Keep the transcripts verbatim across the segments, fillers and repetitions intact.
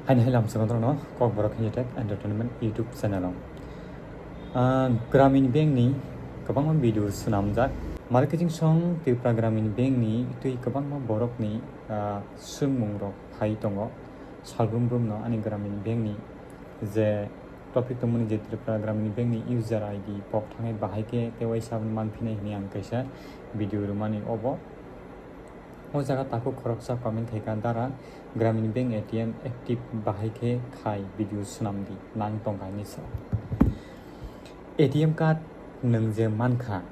Haini hai lamsongo norokno Kokborok Hindi Tech Entertainment YouTube channel o. Ah, Gramin Bank ni kwbangma video swnamjak. Marketing song Tripura Gramin Bank ni twi kwbangma borok ni, ah, swngmung rok phai tongo. Salbrum brum no ani Gramin Bank ni je topic tongmani je Tripura Gramin Bank ni user I D pok thangwi bahai khe K Y C abo manphinai hwnwi ang kaisa video rwmani obo. O jaga takhuk khoroksa comment khaikha, "Dara, Gramin Bank A T M active bahai khe khai video swnam di, nang tongkha," hinwi sa. A T M card nwng je mankha,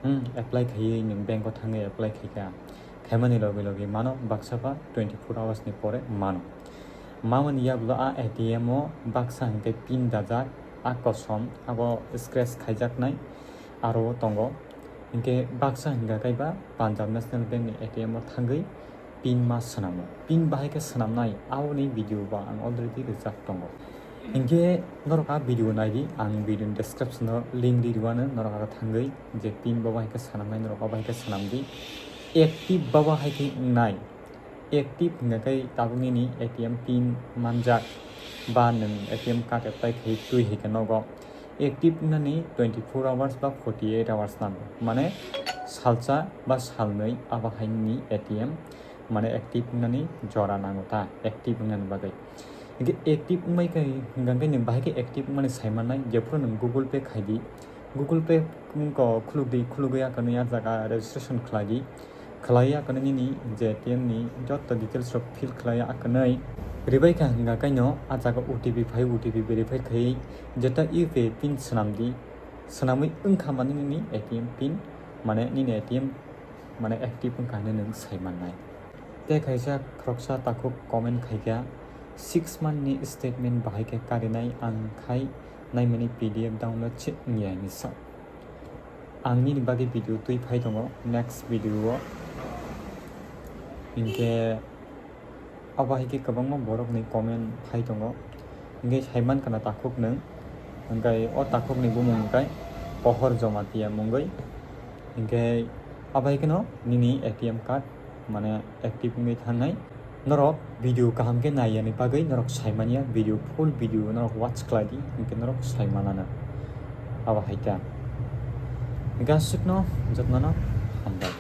hmm, apply khaiwi nwng bank o thangwi apply khaikha, khaimani logi logi mano, baksa ba twenty four hours ni pore mano. Mamani yagulo a A T M o baksa hinkhe pin dajak, a kosom, abo scratch khaijaknai, aro o tongo. Hinkhe baksa hinkha kaiba Punjab National Bank ni A T M o thangwi pin ma swnamo. Pin bahai khe swnamnai, aboni video ba ang already rijak tongo. Hinkhe norok a video naidi, ang video ni description o link ri rwano, norok aro thangwi je pin bo bahai khe swnamnai, norok abo bahai khe swnam di. Active bo bahai khe wngnai. Active hingkha khe tabuk nini A T M pin manjak ba nwng A T M card apply khai twi hai khe nogo. Active wngnani twenty four hours ba forty eight hours nango, mane salsa ba salnwi abo hai nini A T M mane active wngnani jora nango ta, active wngnani bagwi. Hinkhe active wngbai khe, hingkha khe nwng bahai khe active wngmani sai mannai, jephuru nwng Google Pay khai di, Google Pay wngkha khuluk di, khulugwi akhornwi a jaga registration khlai di. Khlaiya kwnwi nini je A T M ni joto details rok fill khlaiya kwnwi ribai kha, hwnga kaino a jaga O T P phai, O T P verify khai jeta U P I pin swnam di, swnamwi wngkha mani nini A T M pin, mane nini A T M mane active wngkha hinwi nwng sai mannai. Tei kaisa khoroksa takhuk comment khaikha, "Six month ni statement bahai khe karinai ang khai naimani P D F download se wngya," hinwi sa. Ang nini bagwi video twi phai tongo next video o. Hinkhe abo hai khe kwbangma borok ni comment phai tongo. Hinkhe sai mankha na takhuk nwng. Hinkhe o takhuk ni bumung hinkhe Pohor Jamatia mungwi. Hinkhe abo hai kheno nini A T M card mane active wngwi thangnai. Norok video kaham khe naiyani bagwi norok saimanya, video, full video norok watch khlai di, hinkhe norok saimanano. Abo hai ta. Hinkhe aswkno jotnono hambai.